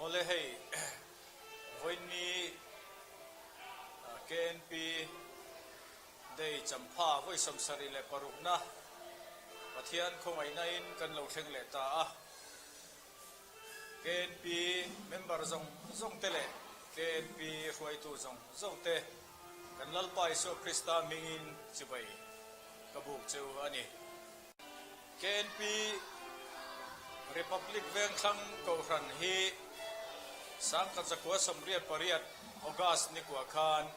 Awle hei vawiinni KNP Day champha vawi 76na Pathian khawngaihna in kan lo thleng leh ta a. KNP member zawng zawng te leh KNP hruaitu zawng zawng te kan Lalpa Isua Krista hmingin chibai ka buk cheu a ni. KNP Republic Vengthlang Kohhran hi 1988 August ni kua khan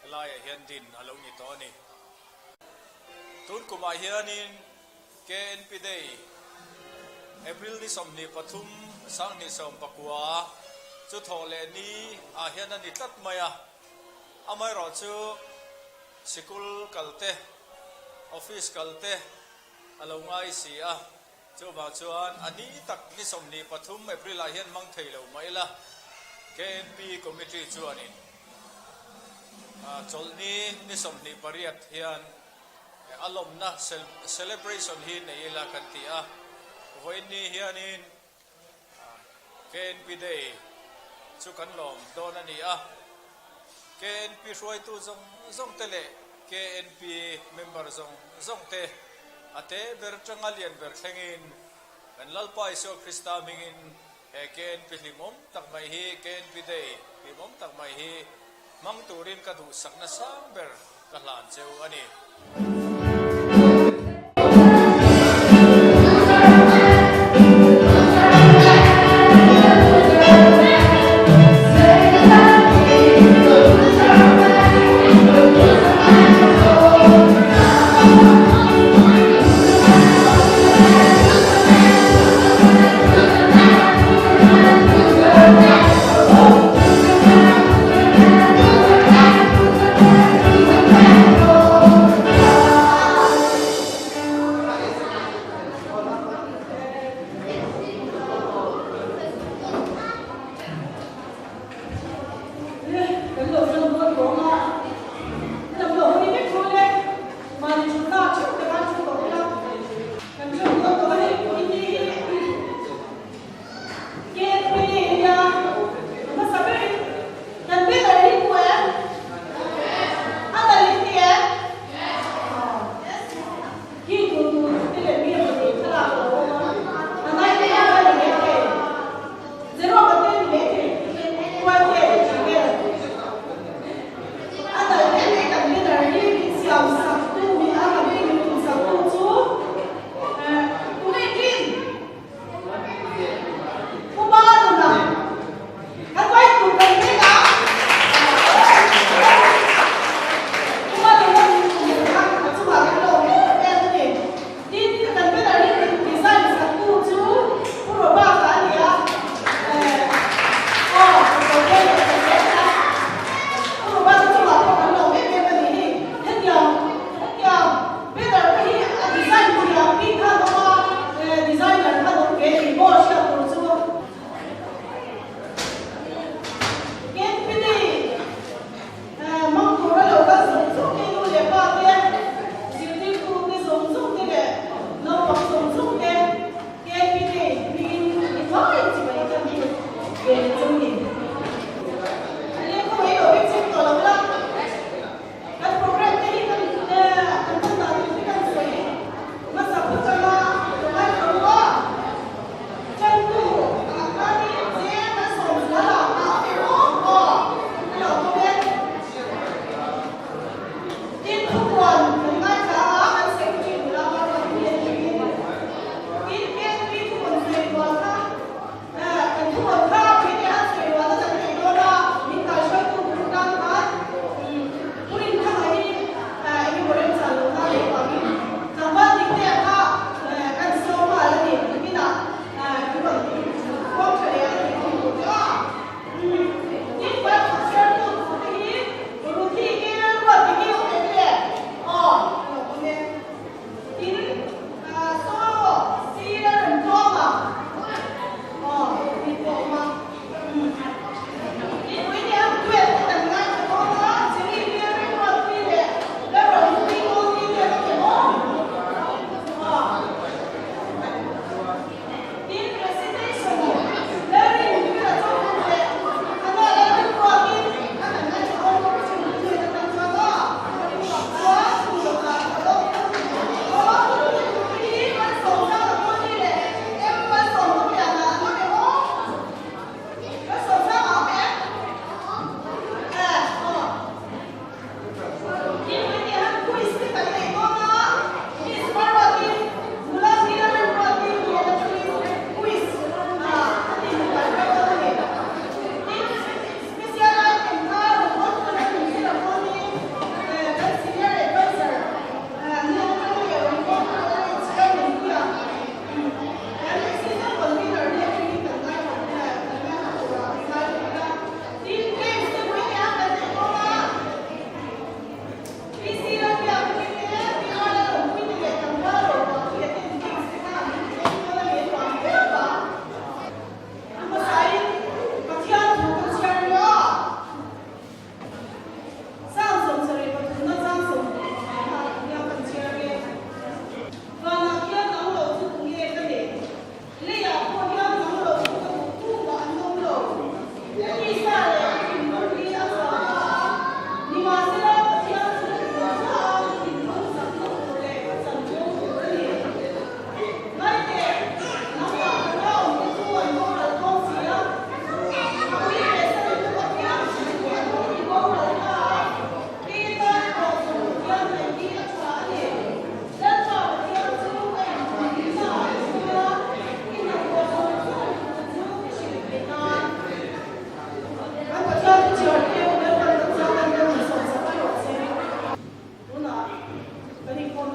helaiah hian din a lo ni tawh a ni. Tun kumah hianin KNP Day, April ni 23, 2019 chu thawh leh ni ah hian a ni tlat mai a, amaherawhchu sikul kal te, Office kal te a lo ngai si a, chuvang chuan a ni tak ni 23 April ah hian hmang thei lo mah ila, KNP Committee chuanin chawlhni ni 28 hian a lawmna celebration hi nei ila kan ti a, vawiinni hianin KNP Day chu kan lawm dawn a ni a, KNP hruaitu zawng zawng te leh KNP member zawng zawng te a te ber tanga lian ber thlengin kan Lalpa Isua Krista hmingin he KNP hlimawm tak mai hi KNP Day hlimawm tak mai hi hmang turin ka duhsakna sang ber ka hlan cheu a ni.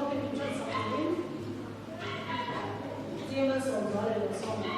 te min ṭan sak turin J Malsawmzuala lo sawm ang.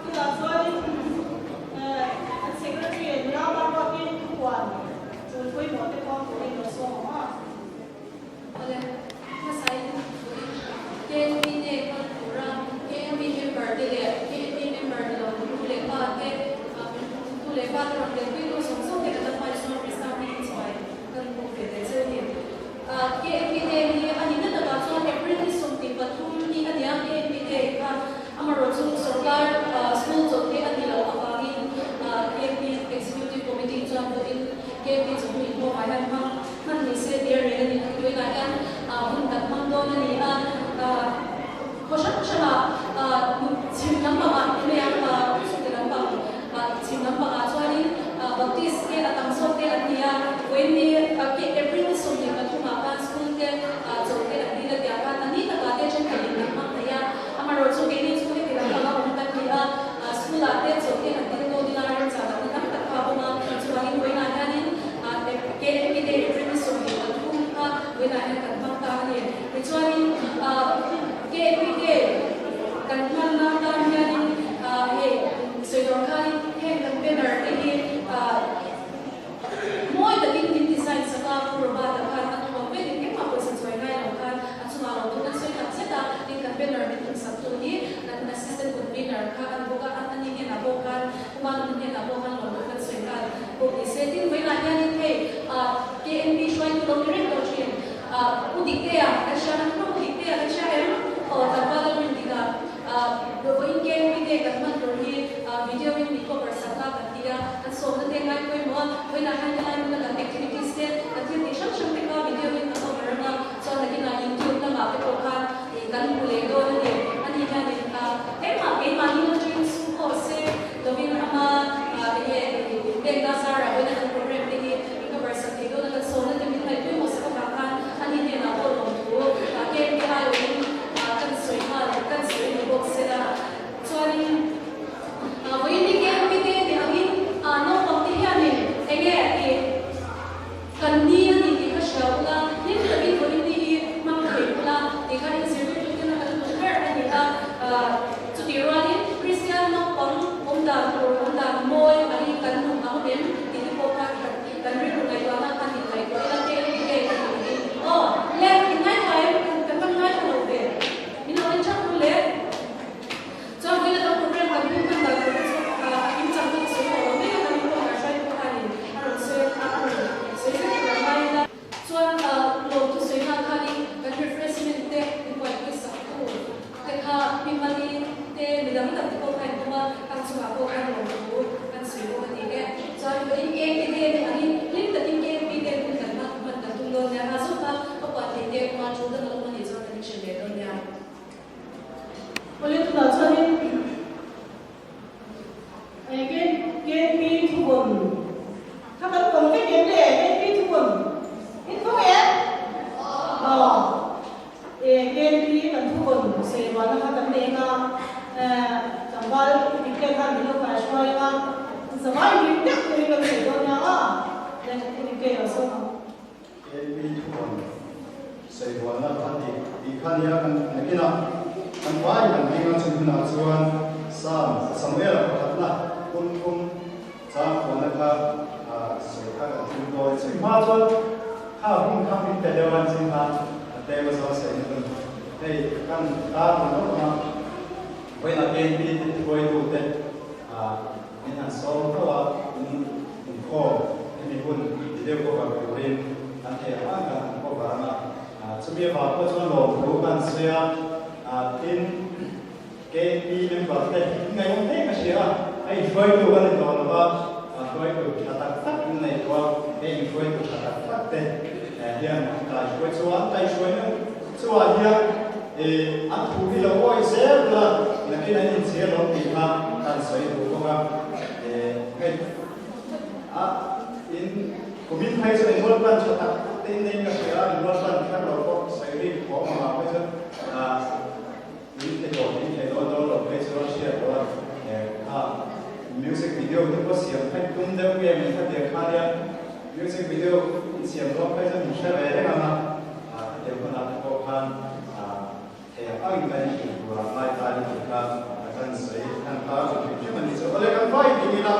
Chutah chuanin an Secretary nula Marwatin thupuan tul pawimawh te pawh turin lo sawm ang a. Awle, hmasain thuin KNP te kal tura KNP member te leh KNP member ni lo nu leh pa te, nu leh pa te rawn telpuitu zawng zawng te kan la hmai chuan Krista hmingin chhuai kan hmuh ve tel cheu a ni. KNP te hi a nihna takah chuan April ni 23 ni a nia KNP te kha amarawh chu sorkar school chawlh te a ni loh avangin KNP Executive Committee chuan pawhin KNP chawhnu inkhawmah hian hmang hman ni se tia rel a ni. Tunah hian hun kan hmang dawn a ni a, khaw hrang hrangah chhim lampangah emaw chhungte lampang chhim lampangah chuanin Baptist te a tam zawk te an ni a, vawiin ni April ni 23 ah khan school te chawlh te an dil a tih ah khan a ni takah te thenkhatin an hmang thei a, amaherawhchu keini chu heti lampanga awm kan ni a, school ah te chawlh te han dil dawn ila remchang lohna tam tak kha a awm a, chuvangin vawiinah hianin KMP Day April ni 23 kha vawiinah hian kan hmang ta a ni. Tichuanin KMP Day kan hmanna tan hianin hei sawi tur khanin heng kan banner te hi mawi takin min design sak a, Pu Robert-a khan a thuam vekin engmah pawisa chuai ngai lo khan a chungah lo thu kan sawi tak zet a, tin kan banner min tum sak tu hi kan assistant convener kha a ni bawk a, ani hnenah pawh khan Pu Manuna hnenah pawh khan lawmawm kan sawi nghal bawk ni se. Tin vawiinah hianin hei KNP hruaitu lo ni reng tawh thin Pu Diktea kan hria na thung a, Pu Diktea kan hria em? Aw tlangval a rin dik a. Vawiin KNP te kan hman tur hi video in mi cover sak a kan ti a, kan sawmna te ngai pawimawh a, vawiinah hian helai hmuna kan activities te kan thil tih hrang hrang te kha video in a cover ang a, chuan nakinah YouTube lamah te pawh khan kan hmu leh dawn a ni. Ani hianin engmah keimahni atangin sum pawh se lovin ama enge pekna zarah vawiina kan program te hi min cover sak thei dawn a, kan sawmna te min ngaih pawimawh sak avang khan ani hnenah pawh lawmthu KMK aiawhin kan sawi nghal kan sawi ni bawk se la. Chuanin vawiin ni KMK te tih angin naupang te hianin enge tih kan ni a ni tih kha hria ula, hlim takin vawiin ni hi hmang thei ula tih kha inzirtirtu tena kan duh ber a ni a. Chutih rualin Kristian naupang awm dan tur awm dan mawi angin kan nung ang em tih te pawh kha kan rilru ngaihtuahna khan inngaihtuah ila KMP te kan tih angin aw le inngaithla em kan kan ngaithla lo ve min lo en thap ru le. Chuan vawiin a program kan hun hman dan tur te chu a kimchang chu ka sawi tawh lo mai a, kan inpawh kan hruaitu khanin a rawn sawi a, a rawn sawi vek tur a ngai ila. Chuan lawmthu sawi nghal khanin kan refreshment te inbuaipui sak tu te kha mi mali te midang dang te pawh kha in awm a, kan chungah pawh khan lawmthu kan sawi bawk a ni e. Chuan vawiin KMP te ni angin hlim takin KMP te hun kan hman hman kan tum dawn nia, kha zawk kha ka puan thei te awm a, tul dang a awm a nih chuan kan inhrilh leh dawn nia. Awle tunah chuanin KNP thubun kha kan pawm vek em le? KNP thubun in thawng em? Aw KNP kan thubun sawi ruahna kha kan nei anga tlangval Dikte khan min lo kai hruai anga zavai hlim deuh turin kan sawi dawn nia aw le Pu Dikte lo sawm ang. KNP thuvawn sawirualna kha tih tih kha nia kan nakinah kan vai kan hming a chhun hunah chuan Sam Samuela pakhatna hun thum chang khuana kha sawi kha kan thim dawn. Chumi hma chuan. Kha hun kha min pe deuh a chin kha a tlem a zawn sawi na hun hei kan tar ang lawk ang a, vawiin ah KNP te thuaitu te ah min han sawm tho a, in inkhawm hemi hun video cover turin an theih ang ang kan han cover ang a, chumi avang pawh chuan lawmthu kan sawi a, tin KNP member te in ngaihawm hle ka hria a, hei hruaitu kan ni tawh lova, hruaitu tha tak tak in nei tawh a, hei inhruaitu tha tak tak te hian an kaihruai chu an kaihruaina chuah hian an thu hi lo awi zel la, nakin an inchhir lo tih kha kan sawi duh bawk a, hei a in kumin phei chu enrual plan tha tak tak te in nei ka hria a, enrual plan kher lo pawh sawi rik thawm ang ah phei chuan In thei tawh in thei dawn dawn lo phei chuan hriat loh a kha music video te pawh siam phei tum deuh nge min khatiang kha nia music video in siam dawn phei chuan min hre ve reng ang a khatiang hmunah te pawh khan thei ang angin kan inhrilh tur ah ngai ta ni tih kha kan sawi kan tar ang hrim hrim a ni chu. Awle kan vai ding ila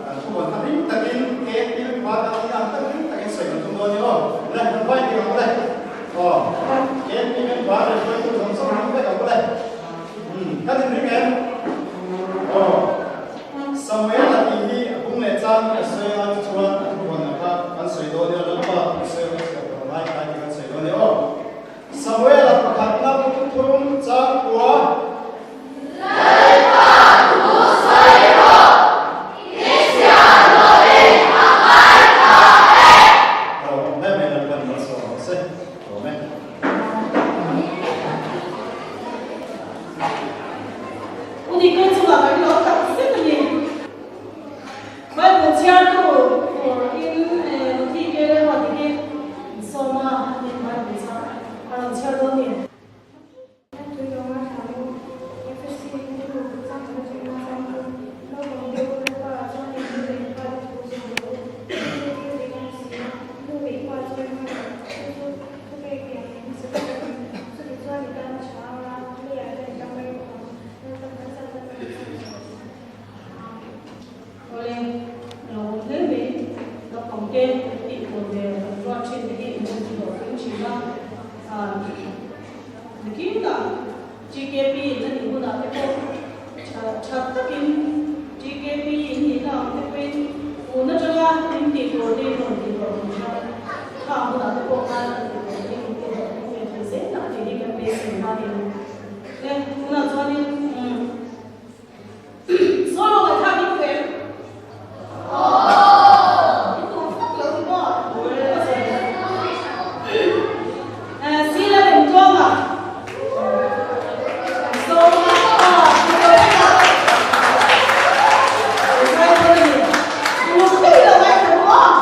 kan thuvawn kha ring takin cake hi va kan tih ang tak ring takin sawi kan tum dawn ni aw le kan vai ding ang awle. Aw, KNP member leh hruaitu zawng zawng ring vek ang le. Umm, kan inring em? Aw, Samuel-a tih hi a bung leh chang hi a sawi anga tichuan a thuvawnna kha kan sawi dawn nia, Lalpa thu sawi anga chhiar tur ngai khai tih kan sawi dawn nia aw. Samuel-a pakhatna thuthurum chang kua. Lalpa thu sawi rawh, i chhiar hlawhin a ngaithla e. Aw, hle mai Lalpan malsawm rawh se. Awm e. U Dikna chungah kan lo tak zet a ni. Bible chhiartu tur in Noti ke leh Ruati hi sawm a, ani Bible chhiar a rawn chhiar dawn a ni. Awle, a lo awm hle mai. Naupang te kan tih tur ve kan ruat thin te hi in hun chu hlawhtling thin a. Nakinah GKP in a nih hunah te pawh tha tha takin GKP in nihna ang te pawhin tun atanga in tih tur te in rawn tih hlawhtling khan khang hunah te pawh khan an tih tur te in tih hlawhtling ve thei zel ang tih hi kan beisei hma ni. Le, tunah chuanin umm. Solo ngaihthlak i duh em? I duh fak lo ni maw? Sila Remtluanga Sawma aw i duh vek a Zai dawn a ni. Uluk deuhin lo ngaithla ru aw.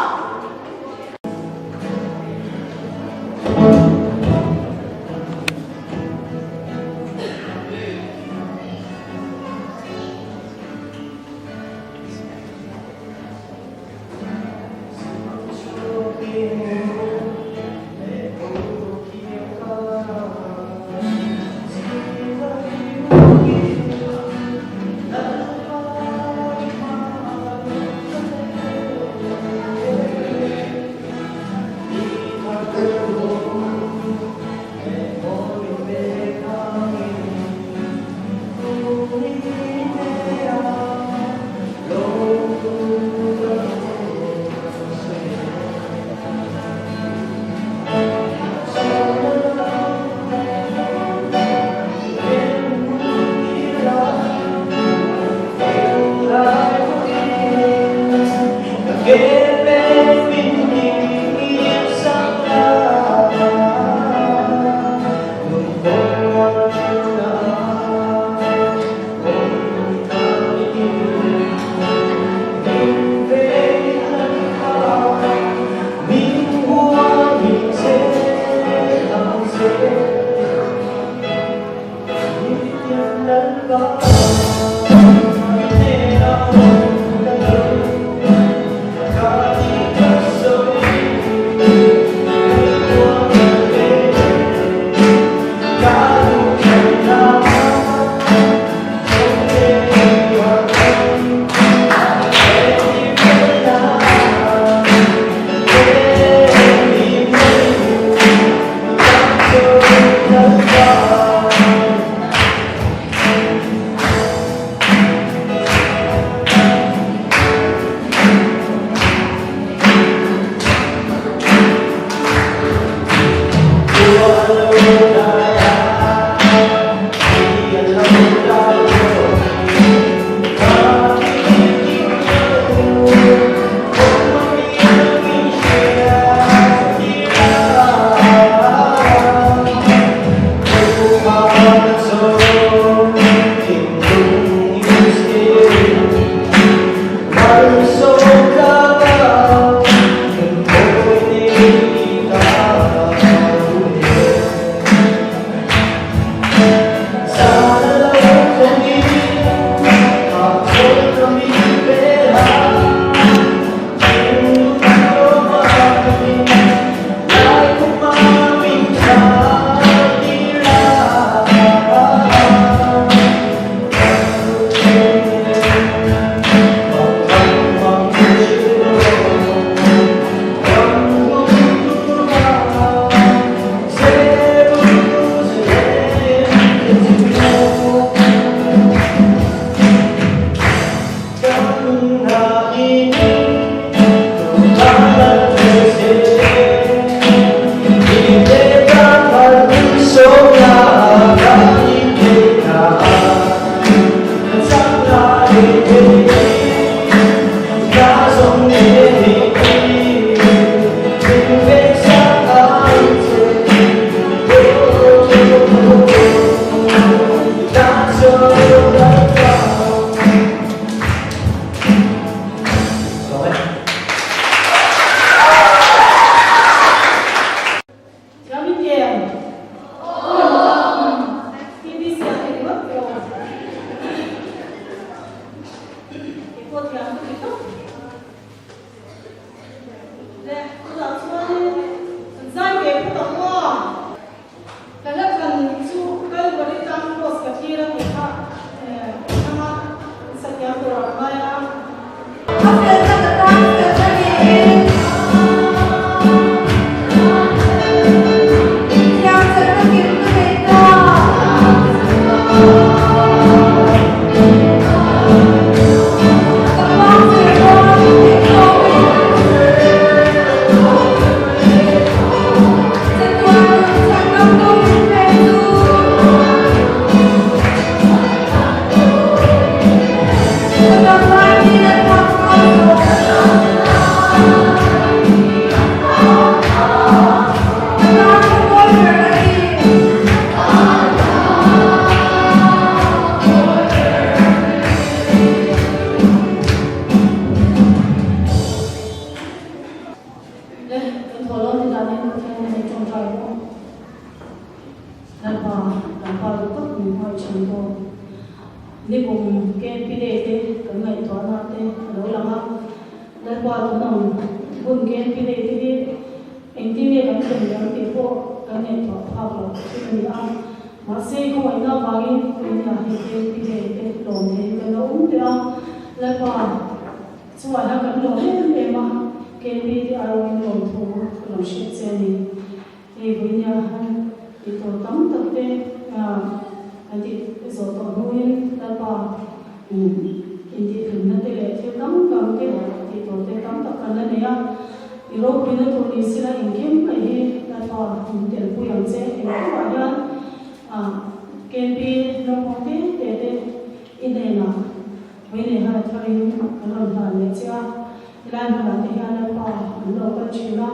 Kan thaw lo ni dan in Pathian hnenah i tawngtai ang u. Lalpa, kan pa duh tak min hmuai thin bawk. Nikum KNP Day te kan ngaihtuahna te a lo lang a. Lalpa tunang hun KNP Day te hi engtin nge kan thlen ang tih pawh kan ngaihtuah phak loh thil a ni a. Mahse, khawngaihna avangin Puinia hei KNP Day te lawm theiin kan lo awm teh a. Lalpa. Chuan a kan lawm em em a, KP te aiawhin lawmthu ka lo hriat che a ni. Hei vawinia han tih tur tam tak te kan tih zawh tawh hnuin Lalpa intihhlimna te leh thil dang dang te tih tur te tam tak kan la nei a. I ropuina tur ni sila engkim mai hi Lalpa min telpui ang che. Engkimah hian KP naupang te te te i hnenah Hmei leh hal tharin kan rawn hlan leh che a, helai hmunah te hian Lalpa an lo kal thin a,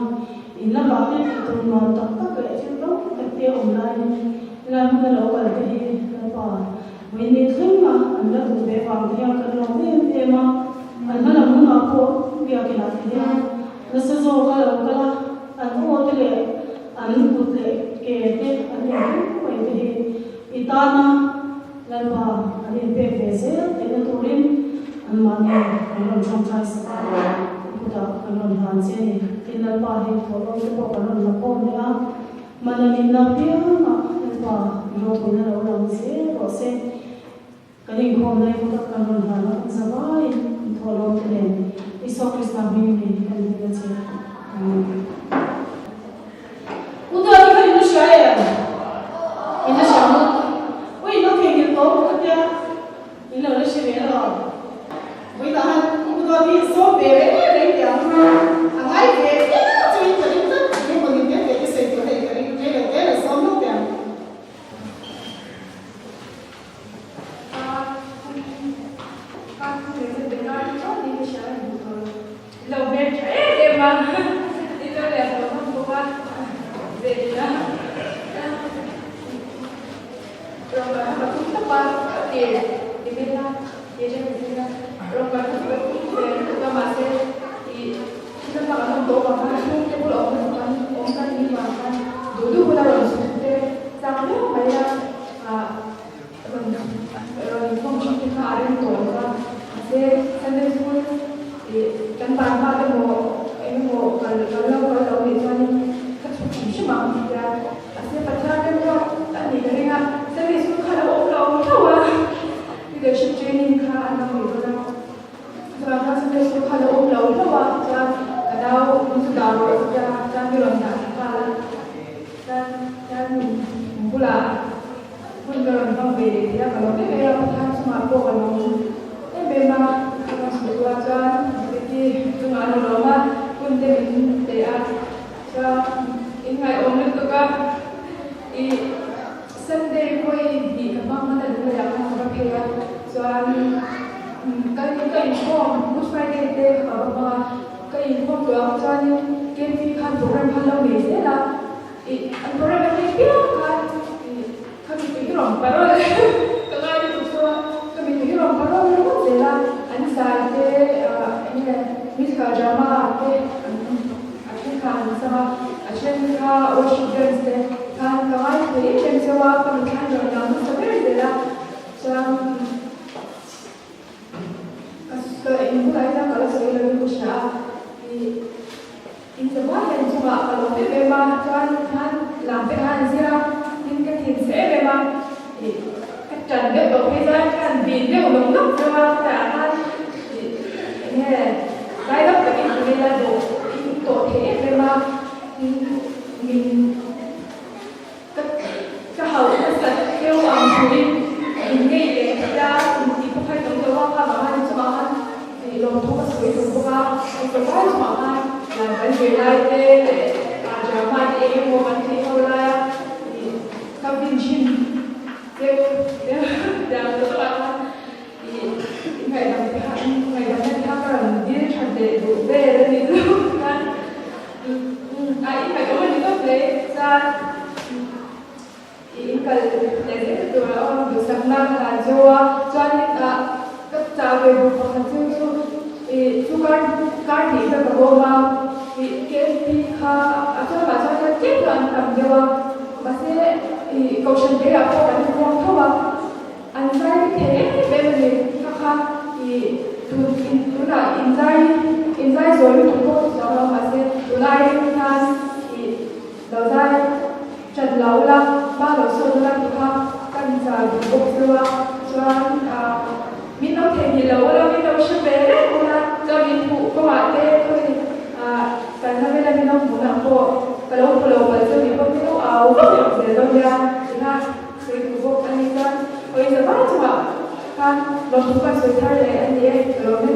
in lamah te tih tur nuam tak tak leh thil tam tak te a awm laiin helai hmuna lo kal te hi Lalpa hmei ni thleng a an la duh ve vang te hian kan lawm em em a, an hma lam hunah pawh biakinah te hian nasa zawk a lo kal a, an aw te leh an kut leh ke te an engkim mai te hi i tana Lalpa an inpek ve zel theihna turin anmahni kan rawn tawngtai sak a, i kutah kan rawn hlan che a ni. Tin, Lalpa hei thawhlawm te pawh kan rawn la khawm leh a, man a nihna piangah Lalpa i ropuina lo lang zel rawh se. Kan inkhawmna i kutah kan rawn hlan a, kan zavaiin in thawhlawm te nen Isua Krista hming mi kan dil a che. Amen. U Dawti kha in la hria em? In la hria maw? U in lo theihnghilh tawh maw ka tia? In lo la hre ve lo. Vawiinah han U Dawti hi sawm ve reng reng teh ang. A ngai ve viau chu in ka ring tlat. Eng emaw ni te te te sawi tur hei ka ring rei lo te lo sawm lawk teh ang. Rawn rawn thawm thin te kha a rem tawh lo va, mahse Sunday school ih kan ban hma te maw eng emaw kal kal lo kal lo nih chuanin ka chhuk hrim hrim ang ti a, mahse Pathian remruat a nih ka ring a, Sunday school kha lo awm lo awm hlauh a, leadership training kha an lo nei dawn a, chuan khan Sunday school kha lo awm lo hlauh a, chuan ka nau min chu dah rawh ti a, chuan mi rawn dah thla nghal a, chuan chuan bulah. Hun ka rawn hmang ve leh thei a, ka lawm em em a, Pathian chungah pawh ka lawm em em a, ka rawn chhuah rual chuan Betty chungah an lawm a, hun te min pe a, chuan in ngaihawm lutuk a, ih Sunday vawi hnih ka hmang hman a lung leh ah khan ka va phei a, chuan kal in ka inkhawm Good Friday te ka va hmang a, ka inkhawm tawh ang chuanin KP khan program khan lo nei zel a. Ih, an program an nei piang khan ih ka mittui hi rawn parol ka ngai lutuk chu a, ka mittui hi rawn parol ringawt zel a, an zai te ah eng nge musical drama te an a then kha an sam a, a then kha worship dance te khan ka ngai thei em em cheu a, ka mitthla hi rawn lang hmasa ber zel a, chuan ka ka engbulah hian ka la sawi lo in ka hria a, ih. Inchawhma hian chungah ka lawm em em a, chuan khan lam te khan an zir a, tin ka thin chhe em em a, ih ka tan deuh tawh phei chuan ka han bin deuh lawng lawng cheu a, chutah khan ih eng nge zaidam takin ka vel a dawh in tawh thei em em a, tin min Ka ka hauh hmasat deuh ang thuin min ngei leh thei a, in tih pawh kha i tam lo a, kha vang khan chungah khan tih lawmthu ka sawi duh bawk a, hei ka vai chungah khan lam kan zir lai te leh ah drama te eng emaw kan tih ho lai a ih ka bin thin deuh deuh tiang tak takah khan ih in ngaihdam te kha in ngaihdamna te kha ka rawn dil that leh duh vel a nih chu khan. A inhmaih awm a ni tawp mai. Chuan i inkal leh zel tur a awm duhsakna ka dan chu a. Chuanin ah ka chah ve bawk pakhat chu chu i chu kar kar hnih vel ka bawm a. Ih KNP kha a chuan ah chuan hian tlem chu an tam deuh a, mahse ih kohhran te ah pawh kan inkhawm tho a, an zai thei em em a ni. Kha kha ih tun in tunah inzai inzai zawi lutuk pawh chu chuang lo mahse tun aiin hian ih lo zai ṭan lo ula, hma lo sawn ula tih kha ka inchal duh bawk zeuh a, chuan ah min lo theihnghilh lo ula, min lo hre ve reng ula, chuan min hmuh kawngah te khawi ah kalna vela min lo hmuhna ang pawh ka lo hmu lo palh chu nih pawh min lo au vak vak zel dawn nia tih kha sawi duh bawk a ni. Chuan awi zavai chungah khan lawmthu ka sawi thar leh a ni e, ka lawm e.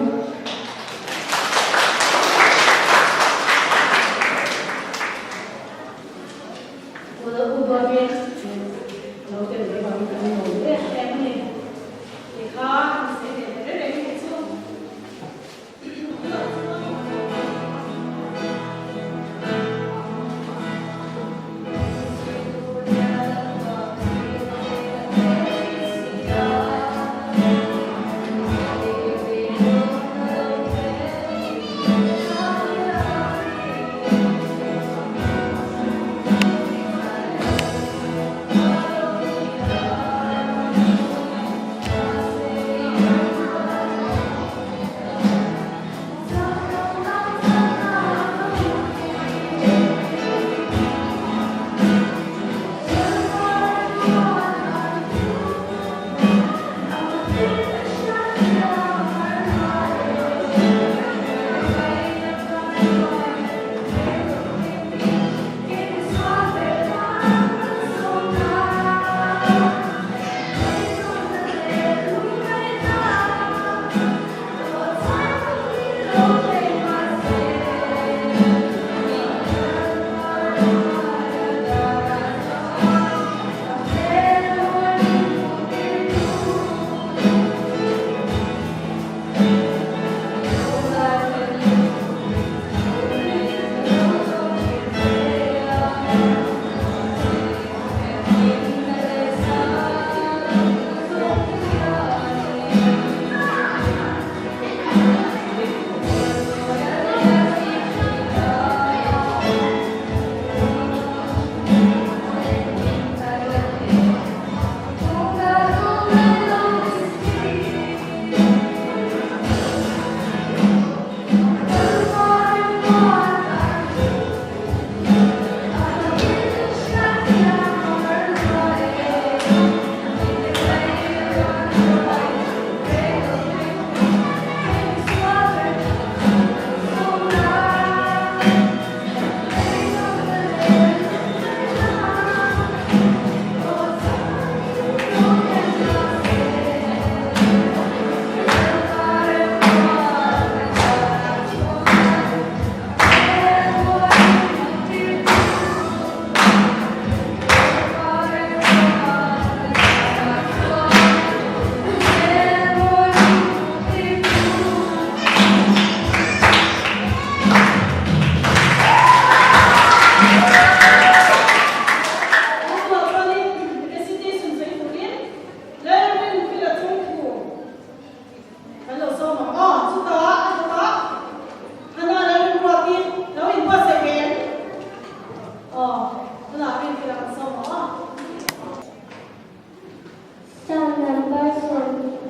Psalm number 23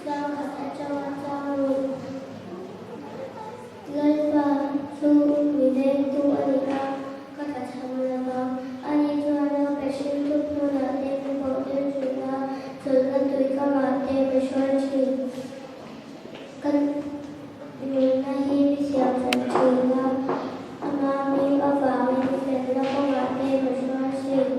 chang khat atanga chang ruk. Lalpa chu mi vengtu a ni a, ka tlachham lo va. Ani chuan naupe hringtu hmunah te mi bohtir thin a, chawlhna tui kamah te mi hruai thin. Ka nunna hi mi siamthat thin a, ama hming avangin felna kawngah te mi hruai thin.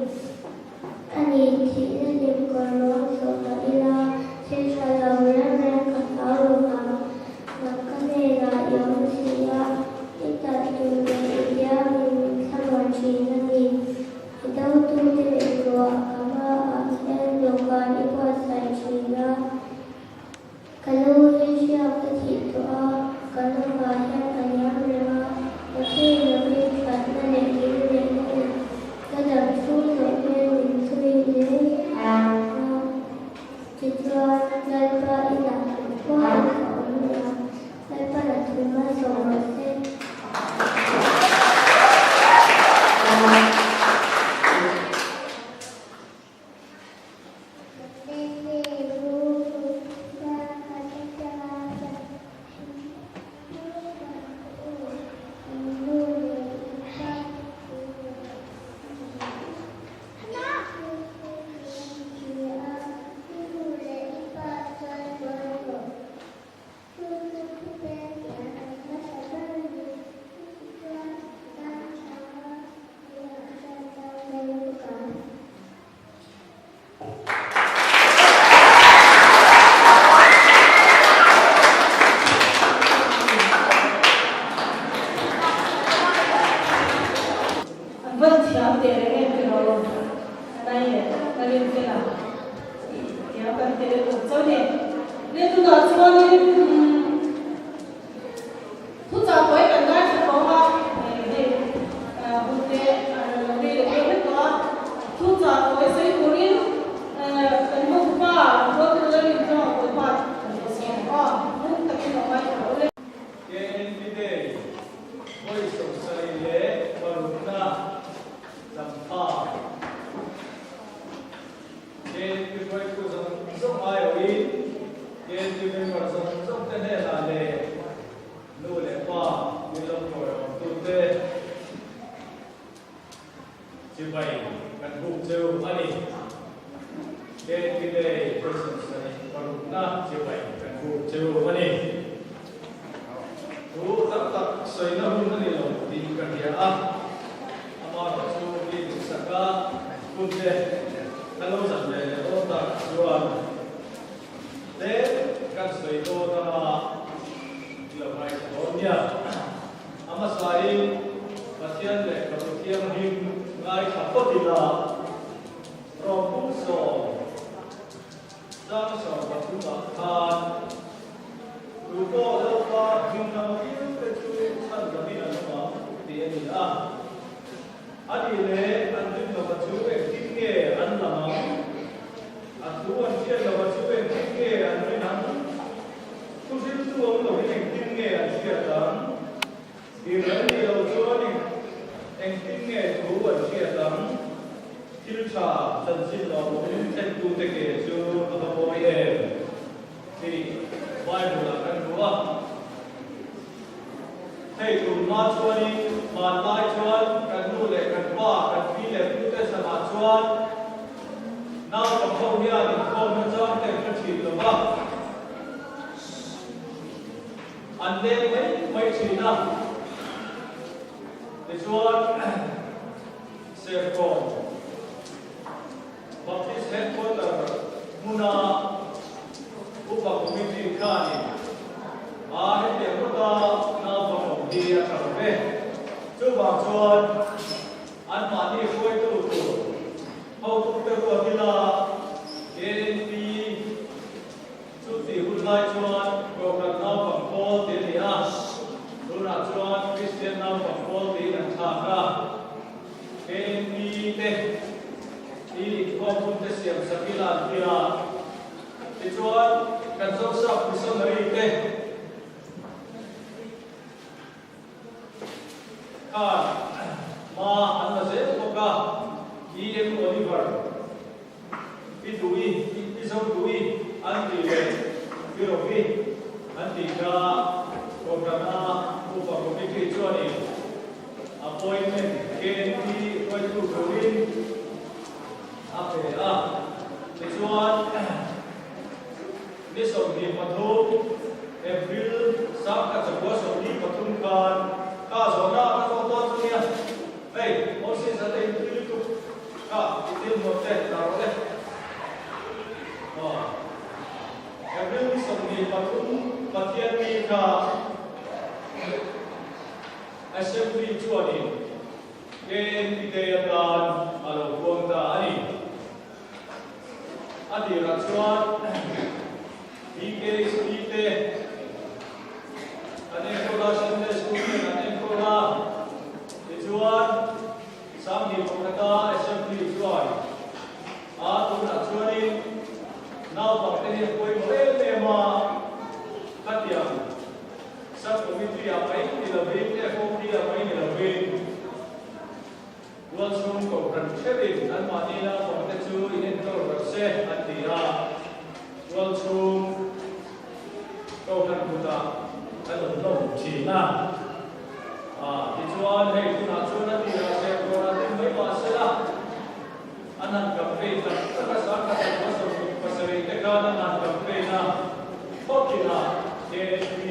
An van thiam teh reng em tih rawh aw. Nai leh ka rin fel a thiam kan ti leh tawp chauh ni. Le tunah chuanin Thuchah buai kan ngaithla tawh a, hei hun te a lo rei leh deuh vek tawh a, thuchah buai sawi turin kan hotupa Ruatin Lalrintlawng a buai pa kan lo sawi tawh a, ngun takin lo ngaithla rawh u le. KNP Day vawi 76na champha KNP hruaitu zawng zawng aiawhin KNP member zawng zawng te hnenah leh nu leh pa min lo tawiawmtute chibai kan buk cheu a ni. KNP Day vawi 76na chibai kan buk cheu a ni. Thu tam tak sawina hun a ni lo tih ka hria a, amaherawhchu mi duhsaka hunte ka lo zan ve leh dawn tak chuan tlem kan sawi dawn anga i lo ngaithla dawn nia. A hmasain Pathian lehkhabu thianghlim ngaithla phawt ila rawng sawm. Chang 13 ah khan tu pawh Lalpa hming lam viau te chu chhan damin an awm ang tih a ni a. A nih leh an rin lova chu engtin nge an lam ang? A thu an hriat lova chu engtin nge an rin ang? Thu hriltu awm lovin engtin nge an hriat ang? Tirhel nih loh chuan engtin nge thu an hriat ang? Thil tha chanchin lawmawm thlentute ke chu a va mawi em? tih Bible-ah kan hmu a. Hei tunhma chuanin hmanlai chuan kan nu leh kan pa, kan pi leh pute chhanah chuan naupang ho hian inkhawmna chang te an hre thin lo va. An leng mai mai thin a, tichuan Serkawn Baptist Headquarter hmuna Upa Committee khanin a hetiang ngawta naupang awm hi a tha lo ve. Chuvang chuan anmahni hruaitu tur hotute ruat ila KNP, Chutih hun lai chuan Kohhran naupang pawl tih a ni a, tunah chuan Kristian naupang pawl tiin an thlak a. KNP te hi inkhawm hun te siam sak ila an ti a. Tichuan kan Zosap missionary te khan hma an la zel bawk a, EM Oliver. Pi Dui, Pi Zo Dui an tih leh Pi Rovi an tih kha Kohhrana Upa Committee chuanin appointment KNP hruaitu turin a pe a. Tichuan, ni 23 April 1923 khan ka zawhna ka zawh dawn chu nia, hei, Moses a te inpui lutuk. Kha i thil hmuh te la rawh le. Aw. April ni 23 Pathian ni kha Assembly chuanin KNP Day atan a lo huang ta a ni. A tirah chuan BKSP te an enkawl a, Sunday School ten an enkawl a, tichuan 2001a Assembly chuan a tunah chuanin naupangte hi a pawimawh em em a, khatiang Sub-Committee ah mai ni lovin, FOP ah mai ni lovin, vêkin anmahni naupangte chu inenkawl rawh se, an ti a. Tualchhung Kohhran kutah kan awm hlawm thin a. Tichuan, hei tunah chuan a tirah Serkawnah ding mai mah sela, an han campaign tak tak a, sangkhat leh 77 te khan an han campaign a, khawtinah KHP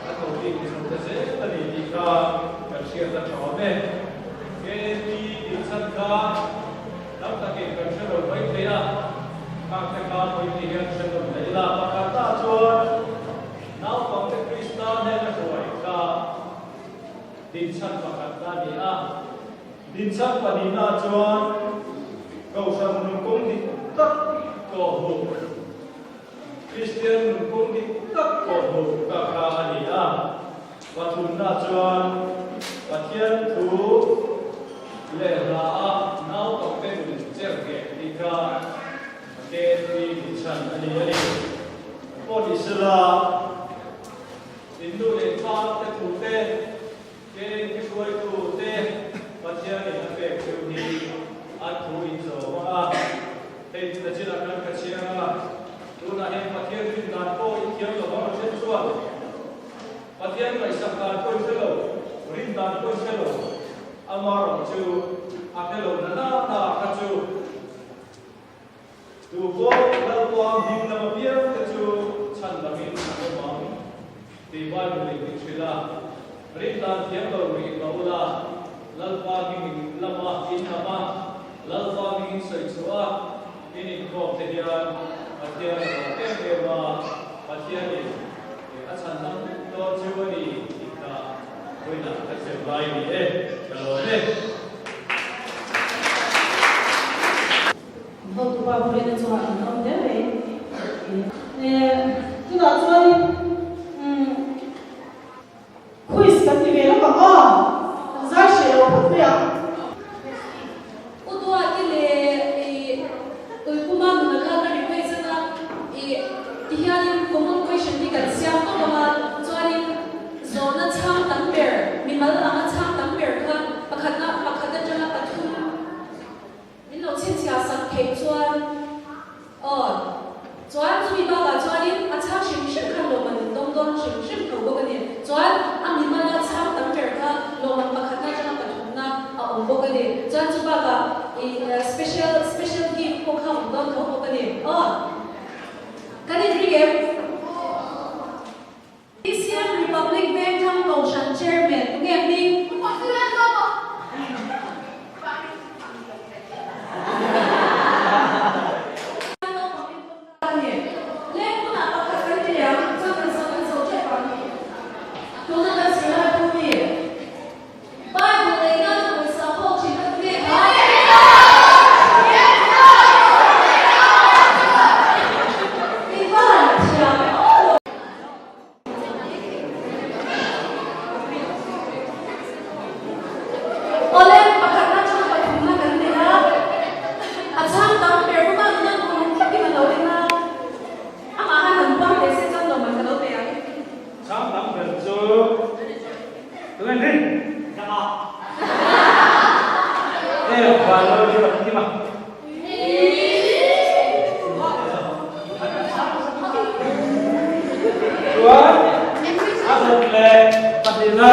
a tho bik chho ta zel a ni tih kha kan hriat a tha awm e. KHP tih chhan kha tam takin kan hre lo mai thei a, khang te kha pawimawh hian hre nawn leh ila. Pakhatna chuan Naupangte Krista hnena hruai kha dinchhan pakhatna a ni a. Dinchhan pahnihna chuan Kohhran nungkawng dik tak kawhhmuh, Kristian nungkawng dik tak kawhhmuh ka kha a ni a. Pathumna chuan Pathian thu leh hla a naupangte nun cher ngheh tih kha KNP dinchhan a ni a ni. Pawh ni sela, in nu leh pa te thu te, KNP hruaitu te Pathianin a pek theuh hi an thu in zawm ang a. Hei tuna chinah khan ka chhiar a, tunah hian Pathian rin dan pawh i thiam lo vang a then chuan Pathian ngaihsak dan pawh i hre lo, rin dan pawh i hre lo, amarawh chu a hre lo na na na kha chu. Tu pawh Lalpa hming lam apiang te chu chhan lamin an awm ang tih Bible in min hrilh a. Rin dan thiam lo rih mah ula, Lalpa hming in lama in lam a, Lalpa hming in sawi chhuah a, in inkhawm te hian Pathian a lawm em em a, Pathianin a chhan lam vek dawn chu a ni tih kha vawiinah ka zir lai a ni e, ka lawm e. Hotupa Purina chungah kan awm hle mai. Tunah chuanin quiz kan ti ve lawk ang aw, kan zai hreh lo phawt mai ang. U Duati leh i Uipuma nuna kha ka request anga i ti hianin common question hi kan siam tawp anga chuanin zawhna chhang tam ber mimal anga chhang tam ber kha pakhatna pakhat atanga pathum Min lo chhinchhiah sak theih chuan aw. Chuan chumi bakah chuanin a chhang hrim hrim khan lawmman in dawng dawn hrim hrim tho bawk a ni. Chuan a mimala chhang tam ber kha lawmman pakhatna atanga pathumna a awm bawk a ni. Chuan chu bakah i special special gift pawh kha a awm dawn tho bawk a ni. Aw. Kan inring em? Siam Republic Vengthlang Kohhran Chairman tunge hming? Lengkunah pakhat kan ti ang, chuan kan zo kan zo tep ang. Tuna kan zirlai pu mi Bible lei nana pawisa pawh thin kha tunge kha? I va han thiam e aw. Awle, pakhatna chhang pathumna kan nei a, a chhang tam ber bawk a, nuna kum tlakin a lo en a, amah han han puang ve se chuan lawmman ka lo pe ang. Chhang tam ber chu tunge rin? Zama. E, Vanlalruatkima. Chuan a khat leh pahnihna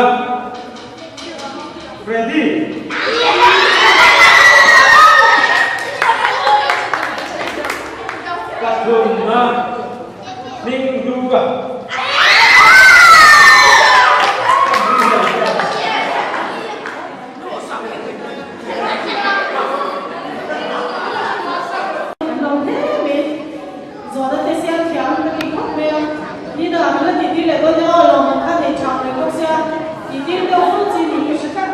Freddy. Pathumna Hminghlua. An lo hle mai. Zawhna te siam thiam ka ti khawp mai a. Nina ka la tih tir leh dawn nia aw lawmawm kha nei tha reng bawk sia tih tir deuh fur chi niin ka hre tlat.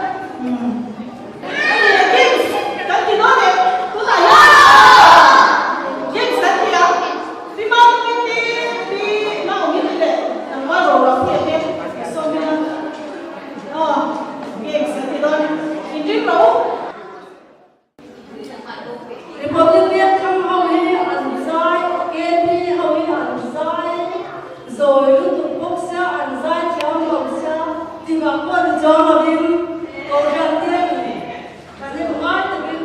A ni leh games kan ti dawn em? Tunah hian games kan ti ang. Pi Maumin te, Pi Maumin te leh Tlangval Rora Puia te ka sawm ila. Aw, games kan ti dawn. Inring rawh u. Republic Vietnam ho hi an zai, KP ho hi an zai zawi lutuk bawk sia, an zai thiam lo sia, tingah pawh ni chuang lovin Kohhran ten kan en ngai takin.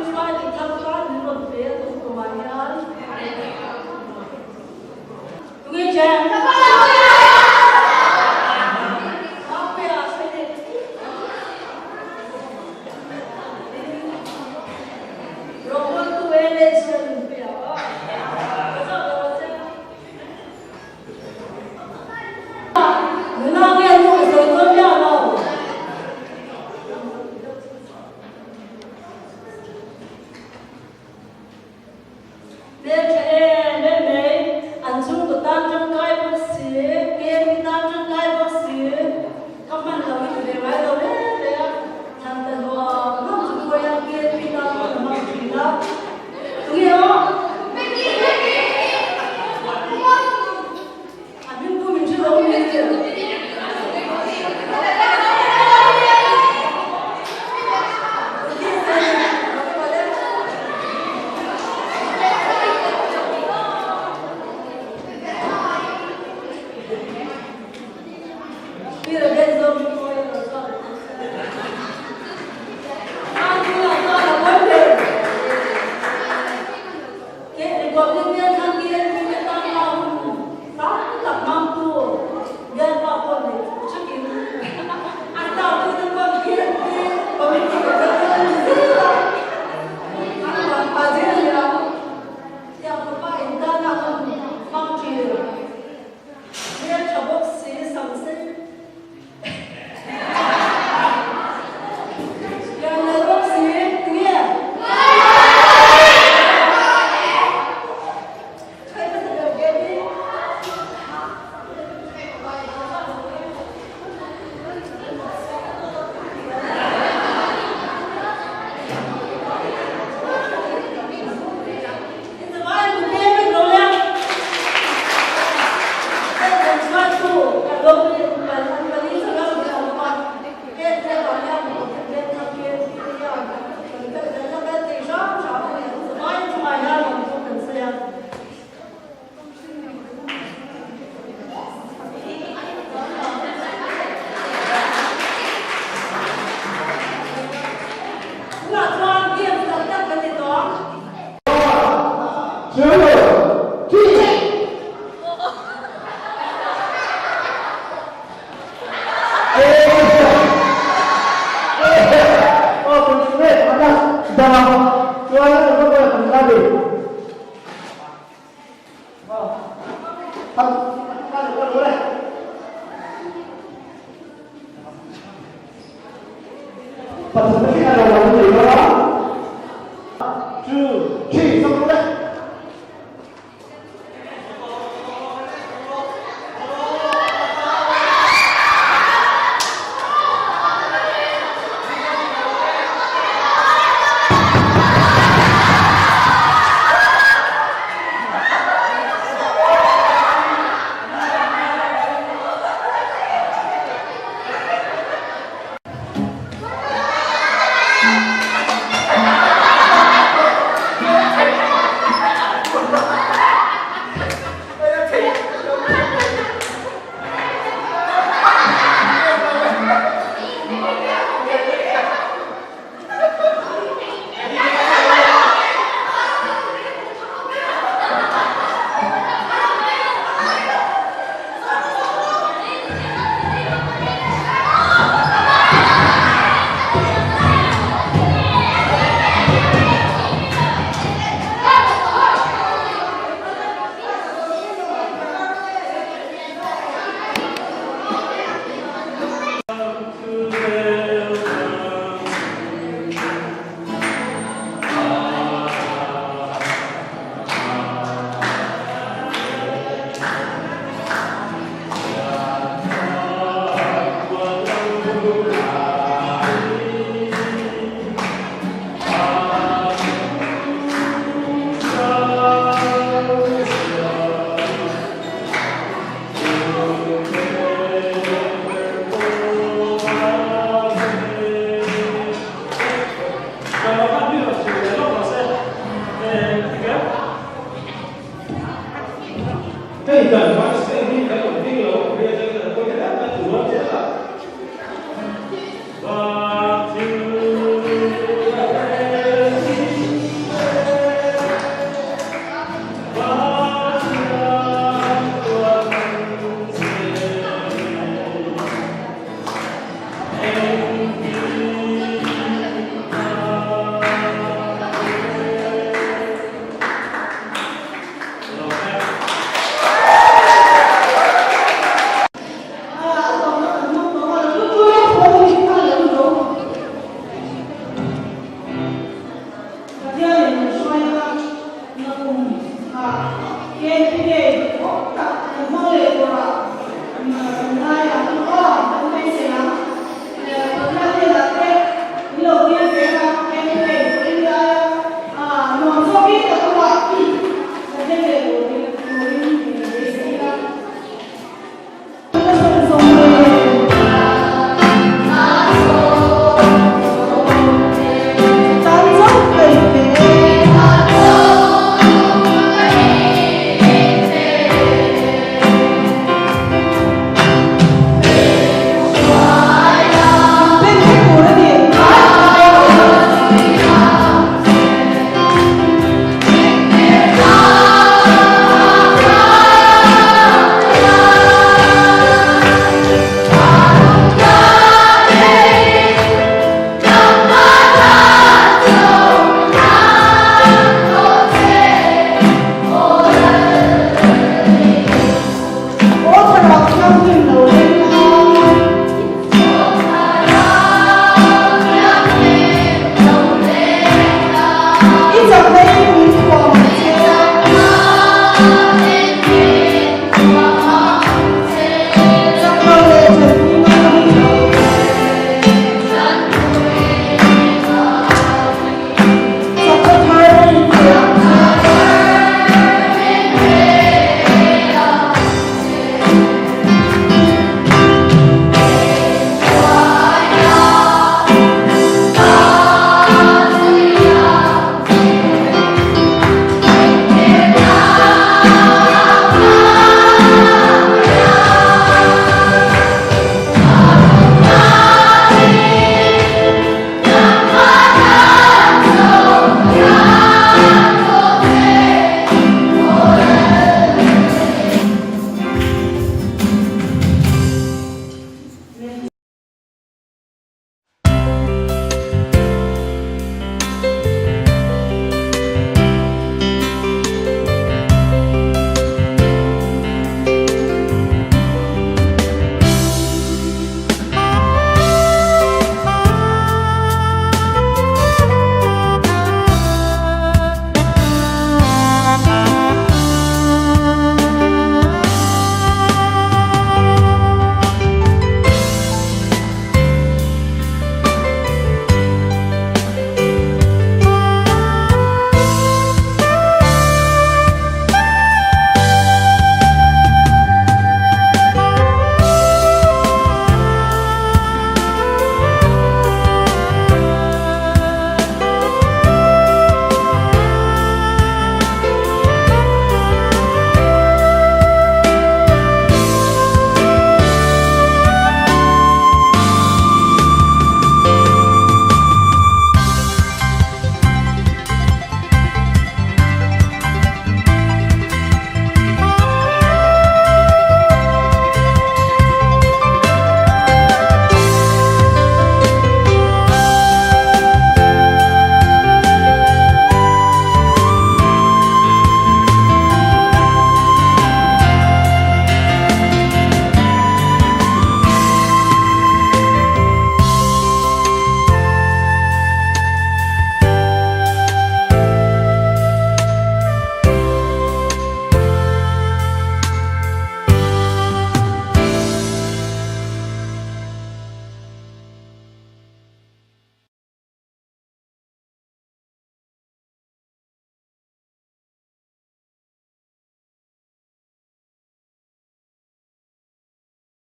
Dan